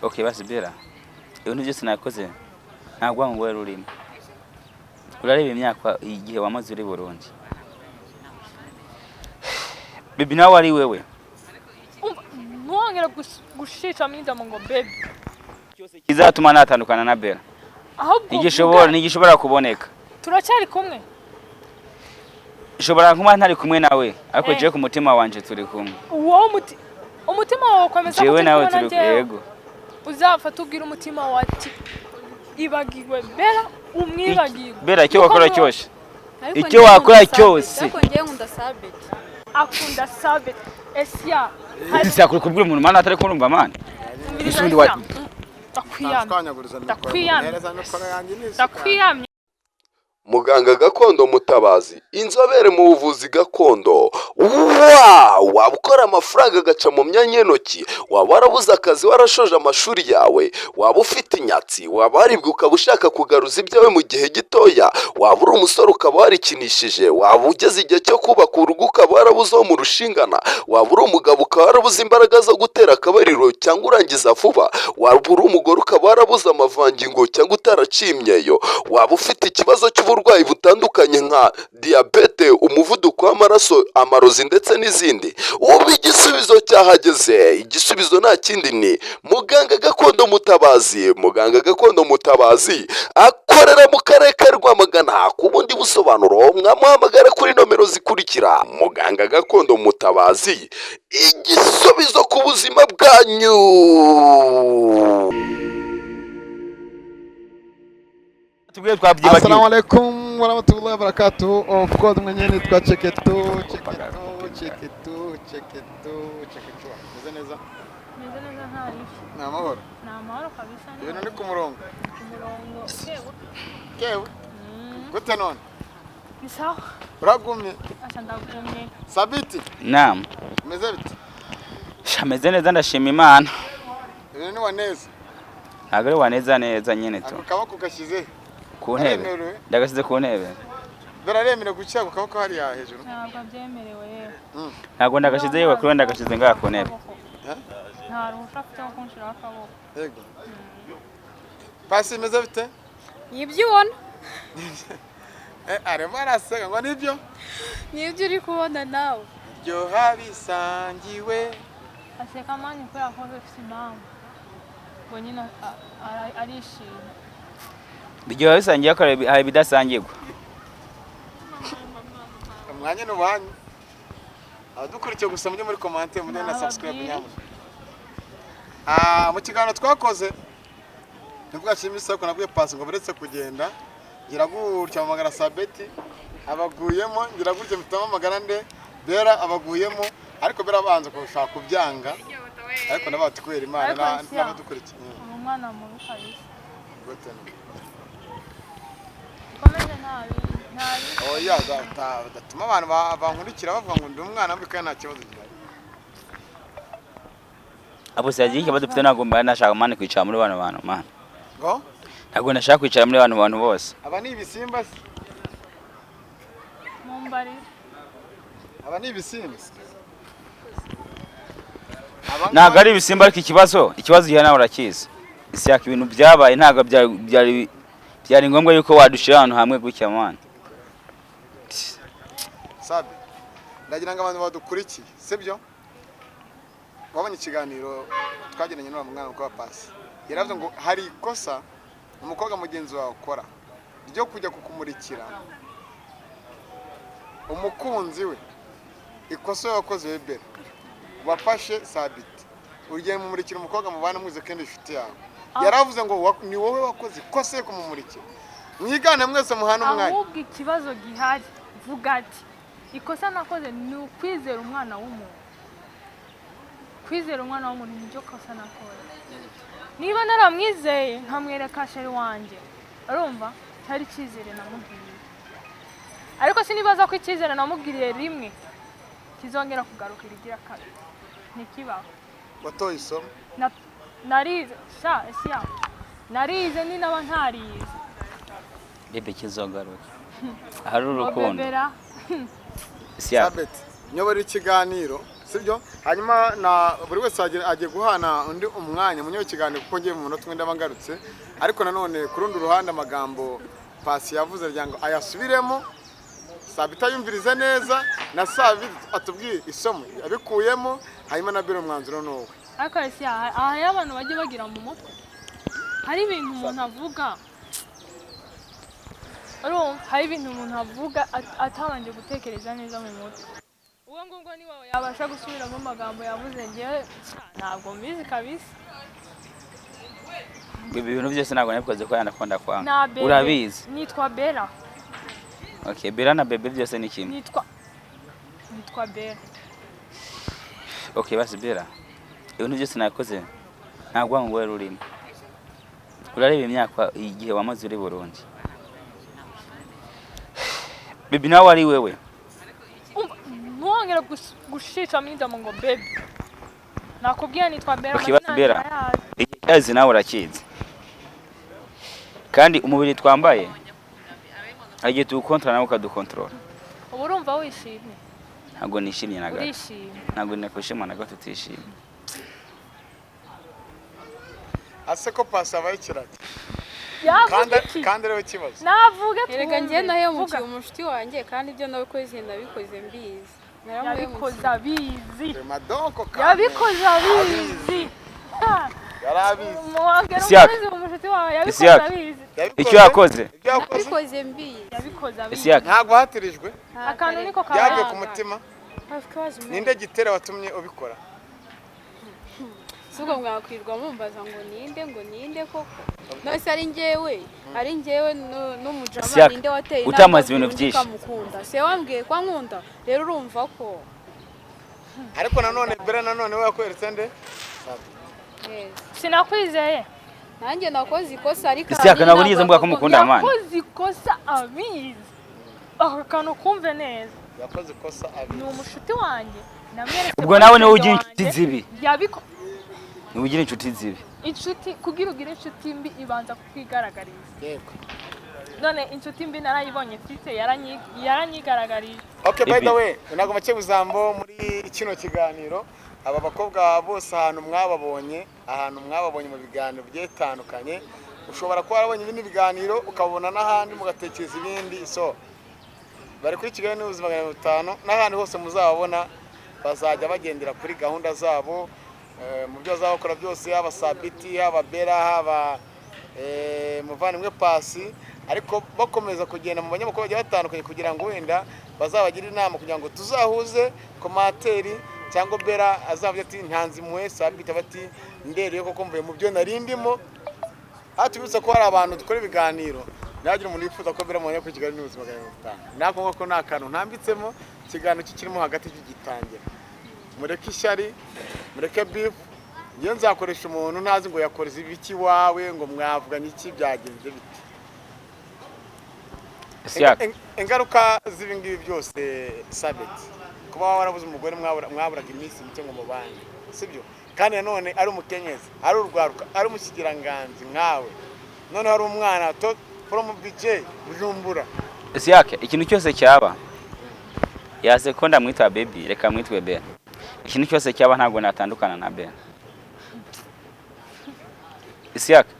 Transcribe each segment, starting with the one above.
Okay, basi Bella, ibintu byose nakoze ntabwo ngo wari urimo. Urareba imyaka igihe wamaze uri Burundi. Bibi nawe ari wewe. Ntuwongere gushishamo injamo ngo baby. Kizatuma natandukana na Bella. Ahubwo ntigishobora kuboneka. Turacyari kumwe. Ishobora kuba ntari kumwe nawe, ariko jewe ku mutima wanje turi kumwe. Uwo umutima wawe ukomeza jewe nawe turi yego. Uzafata ubwira umutima wawe ati ibagiwe Bella, umwibagiwe. Bella icyo wakora cyose. Icyo wakora cyose. Ariko ngiye nkunda Sabet. Akunda Sabet. Esia. Ese kubwira umuntu mana atari kurumva mana. Isundi wa Ndakwiyamye. Muganga gakondo Mutabazi, inzobere mu buvuzi gakondo. Waba ukora amafaranga agaca mu myanya y'intoki, waba warabuze akazi warashoje amashuri yawe, waba ufite inyatsi, waba waribwe ukaba ushaka kugaruza ibyawe mu gihe gitoya, waba uri umusore ukaba warikinishije, waba ugeze igihe cyo kubaka urugo ukaba warabuze uwo murushingana, waba uri umugabo ukaba warabuze imbaraga zo gutera akabariro cyangwa urangiza vuba, waba uri umugore ukaba warabuze amavangingo cyangwa utaraciye imyeyo, waba ufite ikibazo cy'uburwayi butandukanye nka diyabete, umuvuduko w'amaraso, amarozi ndetse n'izindi. Ubu igisubizo cyahageze. Igisubizo nta kindi ni muganga gakondo Mutabazi. Muganga gakondo Mutabazi akorera mu karere ka Rwamagana. Ku bundi busobanuro mwamuhamagara kuri nomero zikurikira. Muganga gakondo Mutabazi, igisubizo ku buzima bwanyu. Assalamu alaikum warahmatullahi wabarakatuh. Of course mwenyewe nitwa Cheketu Cheketu Cheketu Cheketu Cheketu. Meze neza? Meze neza ntari. Ni amahoro. Ni amahoro kabisa. Ibintu ni ku murongo. Ku murongo. Kewe. Gute none? Ni sawa. Uragumye? Acha ndagumye. Sabiti? Naam. Meze bite? Meze neza ndashima Imana. Ibintu ni waneza. Ntabwo ari waneza neza nyine tu. Ako kaboko gashize ku ntebe. Ndagasize ku ntebe. Bararemerewe gucya ku kaboko hariya hejuru. Ntabwo byemerewe yewe. Ntabwo ndagashize yewe kuri ndagashize ngaha ku ntebe. Nta ruhushya afite wo kunshiraho akaboko. Yego. Pasi imeze bite? Nibyo ubona. Arimo araseka ngo nibyo? Nibyo uri kubona nawe. Ryoha bisangiwe. Aseka mani kubera ko afite impamvu. Ngo nyine arishimye. Biryoha bisangiye ariko hari ibidasangirwa. Umwanya ni uwanyu. Abadukurikiye gusa mujye muri comment mujye na subscribe nyamuneka. Mu kiganiro twakoze nibwo ashimisa ko nabwiye Pasi ngo buretse kugenda ngira gutya amagara Sabeti abaguyemo, ngira gutya mutama amagara nde Bera abaguyemo, ariko Bera abanza kushaka kubyanga, ariko nabati kubera Imana n'abadukurikiye. Umwana mubi kabisa. Gute? Komeze nabi nabi. Oya datuma abantu bankurikira bavuga ngo ndi umwana mubi kandi nta kibazo gihari. Abo siyagiye ikibazo dufite ntabwo mba nashaka mani kwicara muri bano bantu mani. Ngo? Ntabwo nashaka kwicara muri bano bantu bose. Aba ni ibisimba se? Mumbari. Aba ni ibisimba. Ntabwo ari ibisimba ariko ikibazo gihe nawe urakizi. Isiyaka ibintu byabaye ntabwo byari ngombwa yuko wadushira ahantu hamwe gutya mani. Sabe. Ndagira ngo abantu badukurikiye, sibyo? Wabonye ikiganiro twagenanye n'uwo mwana kwa Pasi. Yaravuze ngo hari ikosa umukobwa mugenzi wawe ukora ryo kujya kukumurikira umukunzi we. Ikosa yakoze we Bella. Wafashe Sabiti. Ugiye mumurikira umukobwa mubana muze kandi inshuti yawe. Yaravuze ngo ni wowe wakoze ikosa yo kumumurikira. Mwigane mwese muhana umwanya. Ahubwo ikibazo gihari vuga ati ikosa nakoze ni ukwizera umwana w'umuntu. Kwizera umwana w'umuntu nibyo kosa nakoze. Niba naramwizeye nkamwereka sheri wanjye, urumva cyari icyizere namubwiriye. Ariko sinibaza ko icyizere namubwiriye rimwe kizongera kugaruka irigira kabiri. Ntikibaho. Watoye isomo? Narize sha esiya. Narize ni naba ntarize. Bebe kizogaruka. Hari urukundo. Siya. Sabet, nyobora ikiganiro, Sibyo? Hanyuma na buri wese agiye guhana undi umwanya munye w'ikiganiro, kuko ngiye mu munota umwe ndaba ngarutse. Ariko nanone ku rundi ruhande, amagambo Pasi yavuze kugira ngo ayasubiremo, Sabita yumvirize neza, na Sabita atubwiye isomo yabikuyemo, hanyuma na Bera umwanzuro ni uwe. Ariko ese aha hariho abantu bajya bagira mu mutwe, hari ibintu umuntu avuga, urumva, hari ibintu umuntu avuga atabanje gutekereza neza mu mutwe. Ubwo ngubwo ni wowe yabasha gusubiramo amagambo yavuze. Ngewe ntabwo mbizi kabisa. Ibi bintu byose ntabwo nabikoze ko yanakunda kwanga. Na bebe. Urabizi. Nitwa Bera. Okay, Bera na bebe byose ni kimwe. Nitwa Bera. Okay, basi Bera, ibintu byose nakoze ntabwo wangu wari urimo. Urareba imyaka igihe wamaze uri Burundi, baby, nawe ari wewe. Umva, ntuwongere gushishamo indomo ngo baby. Nakubwiye nitwa Bera. Okay, Amazina basi Bera. yanjye urayazi. Igihe cyazi nawe urakizi, kandi umubiri twambaye hari igihe tuwukontorora nawe ukadukontorora. Ubu urumva wishimye? Ntabwo nishimye na gato. Urishimye? Ntabwo nakwishima na gato, utishimye. Ase ko Pasi abaye ikiragi? Yavuga Kandi iki? kandi ariwe kibazo. Navuge. Erega njye Twumve. nahemukiye Vuga. umushuti wanjye, kandi ibyo nabikoze ndabikoze mbizi. Yabikoze abizi. Madonko kandi Yabikoze abizi. Ha! Yari abizi. Muwagera. Isiyaka. Umubizi, umushuti wawe yabikoze Isiyaka. abizi. Yabikoze- Icyo yakoze. Ibyo yakoze. Nabikoze mbizi. Yabikoze abizi. Isiyaka. Ntabwo hatirijwe. Akantu niko Byavuye kabaye. ku mutima. Ninde gitera watumye ubikora? Si ubwo mwakwirwa mumbaza ngo ninde, ngo ninde koko? None ari njyewe, ari njyewe n'umujama. Isiyaka, Ninde wateye inama utamaze ibintu undi byinshi. Ukamukunda se wambwiye ko ankunda, rero urumva ko Ariko nanone Bera, nanone we yakweretse nde? Yes. Sinakwizeye. Nanjye nakoze ikosa, ariko Isiyaka, ahanini ntabwo nigeze mvuga ko ntabwo mukunda, man. Yakoze ikosa abizi, aka kantu kumve neza. Yakoze ikosa Ni abizi. umushuti wanjye, namweretse Ubwo nawe niwe ugira boyfriend inshuti wanjye. zibi. Yabiko Niwe ugira inshuti zibi. Inshuti, kugira ugire inshuti mbi ibanza kukwigaragariza. Yego. None inshuti mbi narayibonye mfite, yaranyigaragarije. Okay, by Ibi. the way, ntabwo make buzambo muri kino kiganiro. Aba bakobwa bose ahantu mwababonye mu biganiro bigiye bitandukanye, ushobora kuba warabonye ibindi biganiro, ukabona n'ahandi mugatekereza ibindi. So bari kuri Kigali News 500 n'ahandi hose muzababona, bazajya bagendera kuri gahunda zabo mu byo bazaba bakora byose, yaba Sabiti, yaba Bera, haba Muvandimwe Pasi, ariko bakomeza kugenda mu banyamakuru bagiye batandukanye kugira ngo wenda bazabagire inama, kugira ngo tuzahuze commentaire, cyangwa Bera azavuga ati ntanze impuhwe, Sabiti ati ndereye koko mvuye mu byo nari ndimo. Aha tubibutsa ko hari abantu dukora ibiganiro, ntihagire umuntu wifuza ko Bera mubonye kuri Kigali News 500. Nako ngako ni akantu ntambitsemo, ikiganiro kikirimo hagati kigitangira. Mureke ishyari, mureke beef. Ngewe nzakoresha umuntu ntazi ngo yakoze ibiki iwawe, ngo mwavuganye iki, byagenze bite. Isiyaka. Ingaruka z'ibi ngibi byose, Sabeti, kuba warabuze umugore mwaburaga iminsi mike ngo mubane, sibyo? Kandi nanone ari umukenyezi, ari urwaruka, ari umushyigiranganzi nkawe, none hari umwana to from BJ Bujumbura. Isiyaka, ikintu cyose cyaba, yaze ko ndamwita baby, reka mwitwe Bera. Ikintu cyose cyaba, ntabwo natandukana na Bera. Isiyaka,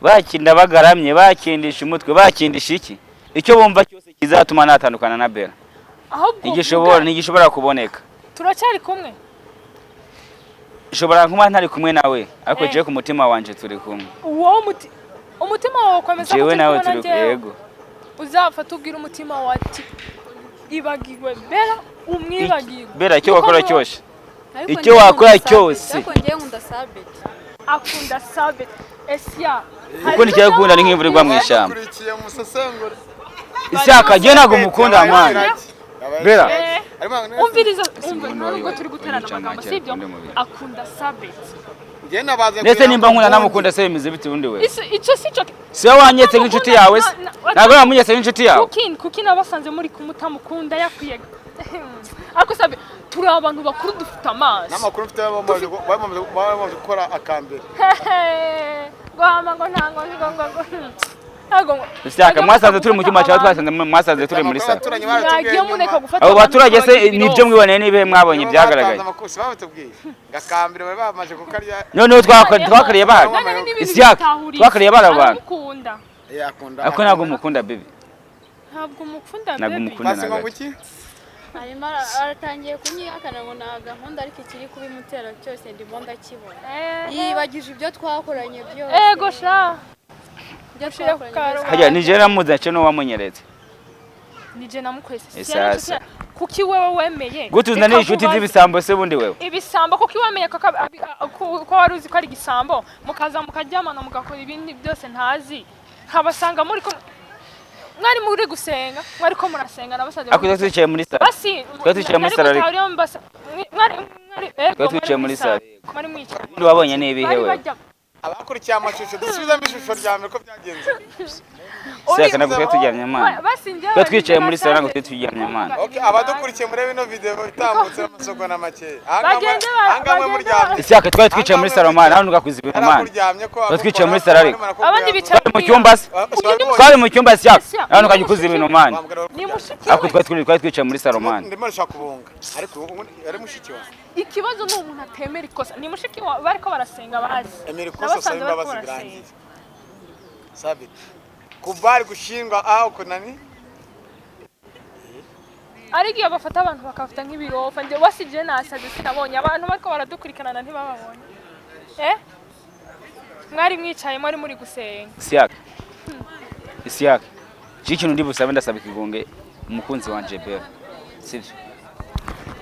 bakinda bagaramye, bakindisha umutwe, bakindisha iki, icyo bumva cyose kizatuma natandukana na Bera, Ahubwo ntigishobora, ntigishobora kuboneka. Turacyari kumwe. Ishobora kuba ntari kumwe nawe, ariko Eh. jewe ku mutima wanje turi kumwe. Uwo umutima wawe ukomeza Jewe ko turi nawe kumwe na turi njyewe. yego. Uzafata ubwira umutima wawe ati ibagirwe Bera, umwibagirwe. Bera, icyo Kuko wakora cyose, Ariko icyo njyewe wakora nkunda Sabiti, cyose. ariko njyewe nkunda Sabiti. Akunda Sabeti Esiya. Kuko nticyakunda ni nk'imvura igwa mu ishyamba. Akurikiye musesengure. Isiyaka, jewe ntabwo mukunda, man. Bera. Umviriza, umva, Umuntu nta nubwo wawe turi guterana unyica amagambo, make, sibyo? undi mubiri. Akunda Sabeti. Njye nabaze. Ndetse nimba nkunda namukunda se bimeze bite ubundi we? Icyo si cyo. Si wowe wanyetse nk'inshuti yawe se? Ntabwo wamunyetse nk'inshuti yawe? Kuki nabasanze muri kumutamukunda yakwiye? Ariko sabe, turi abantu bakuru, dufite amaso. N'amakuru mfite, bamaze gukora akambere. Ngo hama ngo ntango ngo ngo ngo. Ntabwo Ishyaka mwasanze turi mu cyumba cyawe, twasanze mwasanze turi muri salo. Abaturanyi baratubwiye Mwagiye mureka nyuma. gufata Abo abantu baturage se mukabagira nibyo ibirofa. mwiboneye n'ibihe mwabonye Nibo byagaragaye? batanze amakuru, si babitubwiye gakambira bari bamaze kukarya. Noneho twakariye bahari. Noneho n'ibintu Ishyaka bitahuriye. twakariye bari abantu. Aramukunda. Eh, akunda. Ariko ntabwo mukunda, baby. Ntabwo mukunda, Ntabwo baby. mukunda. Pasi ngo nguki? Arimo aratangiye kunyihakana ngo nta gahunda, ariko ikiri kubimutera cyose ndimo ndakibona. Yibagije ibyo twakoranye byose. Ego sha. Ibyo Ushire ku twakoranye byose. karubanda. Hajya nije namuzanye cyo n'uwamunyeretse. Nije namukwese. Isasa. Kuki wewe wemeye? Gute uzanira inshuti Reka z'ibisambo se bundi wewe? Ibisambo, kuko wemeye ko wari uzi ko ari igisambo, mukaza mukaryamana, mugakora ibindi byose ntazi, nkabasanga muri ko mwari muri gusenga, mwari ko murasenga, nabasanze Ariko twari twicaye muri salo. Basi. Twari twicaye muri salo ariko. Mwari ego, Twari twicaye muri salo. Mwari mwicaye. Ubundi wabonye n'ibihe Bari wewe? bajya Abakurikiye amashusho, dusubizemo ishusho rya mbere ko byagenze. Ishyaka ntabwo twari turyamye, mana. Basi njyewe Twari twicaye muri salo, ntabwo nasanze- twari turyamye, mana. Okay, abadukurikiye murebe ino video itambutse amasegonda make. Bagende Ahangaha mwe bagende muryamye. Ishyaka twari twicaye muri salo, mana, hano ugakwiza ibintu, mana. Muryamye ko Twari twicaye muri salo ariko. Abandi bicaye Twari mu cyumba se. Twari mu cyumba, Ishyaka. Hano ukajya ukuza ibintu, mana. Ni mushiki Ariko we. twari twicaye muri salo, mana. Ndimo ndashaka kubunga ariko ubu ari mushiki wawe. Ikibazo ni umuntu atemera ikosa. Ni mushiki wa bariko barasenga bazi. Emera ikosa, usaba Nabasanze bariko imbabazi, barasenga. birangiye. Sabit kubari gushingwa aho kunani. Ariko iyo bafata abantu bakafata nk'ibirofa, njye wasije nasaze, sinabonye abantu bariko baradukurikirana, ntibababonye. Mwari mwicaye, mwari muri gusenga. Ishyaka. Ishyaka. Iki kintu ndi busabe, ndasaba ikigonge umukunzi wanje Bella. Sivyo?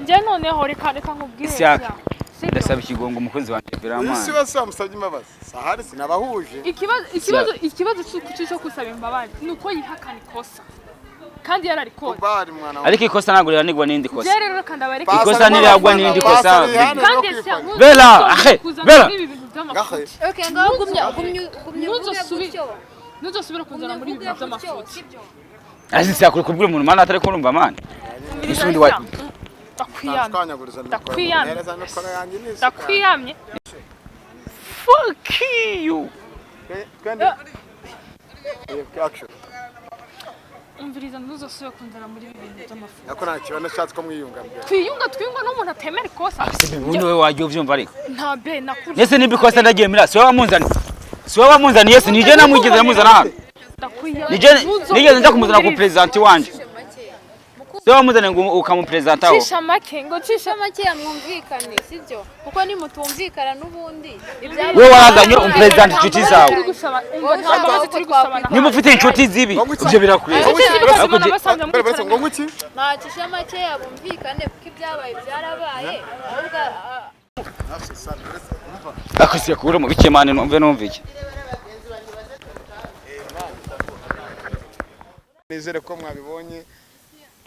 Njye noneho reka nkubwire. Ishyaka. Sibyo? Ndasaba ikigongo umukunzi wanje Bella, Uyu si mana. wese wamusabye imbabazi sahari sinabahuje. Ikibazo cyo gusaba imbabazi ni uko yihakana ikosa kandi yararikoze. Kubari mwana Ariko ikosa ntabwo rihanirwa n'indi kosa. Njye rero reka ndabareke. Ikosa ntirihagwa n'irindi kosa. Kandi Bella, ahe, kuzana Bella. muri ibi bintu by'amafuti. Okay, ngaho gumya gumya gumya uvuge Ntuzosubire. gutyo. Ntuzosubire kuzana muri ibi Gumya bintu uvuge gutyo, by'amafuti. sibyo? Azi Ishyaka uri kubwira umuntu, mana, atari kurumva, mana. Isundi wa Ndakwiyamye. Twanyaguriza mikoro. Ndakwiyamye. Ntereza mikoro yanjye nisi. Ndakwiyamye. Fuck you. Twende. Action. Umviriza, ntuzosubire kunzana muri ibi bintu by'amafuti. Ako nta kibazo, nashatse ko mwiyunga mbere. Twiyunga n'umuntu atemera ikosa. Ubundi wewe wajya uvyumva ariko. Nta be nakuri. Nese nimba ikosa ndaryemera, si wowe wamunzaniye. Si wowe wamunzaniye, si nije namwigeze namuzana hano. Ndakwiyamye. Nije nigeze nja kumuzana ku president wanje. Si wowe wamuzaniye ngo ukamupresentaho. Cisha make ngo cisha. Cisha make, mwumvikane, sibyo? Kuko nimutumvikana n'ubundi Wewe warazanye umupresident inshuti zawe. Turi gusaba, umva, nta mbabazi turi gusaba na Niba ufite inshuti zibi, ibyo birakureba. Inshuti zibi Ariko ukazibona basanze Mbere baretse ngo mwicaranye. nguki? Ntacisha make, bumvikane, kuko ibyabaye byarabaye, ahubwo Ariko si yakubura mu bike, mana, numve iki. Nizere ko mwabibonye.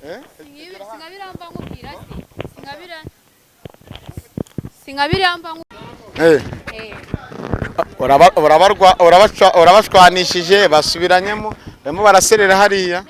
Eh? Sinkabiramba nkubwira se, sinkabiramba. Eh. Urabarwa, urabashwanishije, basubiranyemo, barimo baraserera hariya.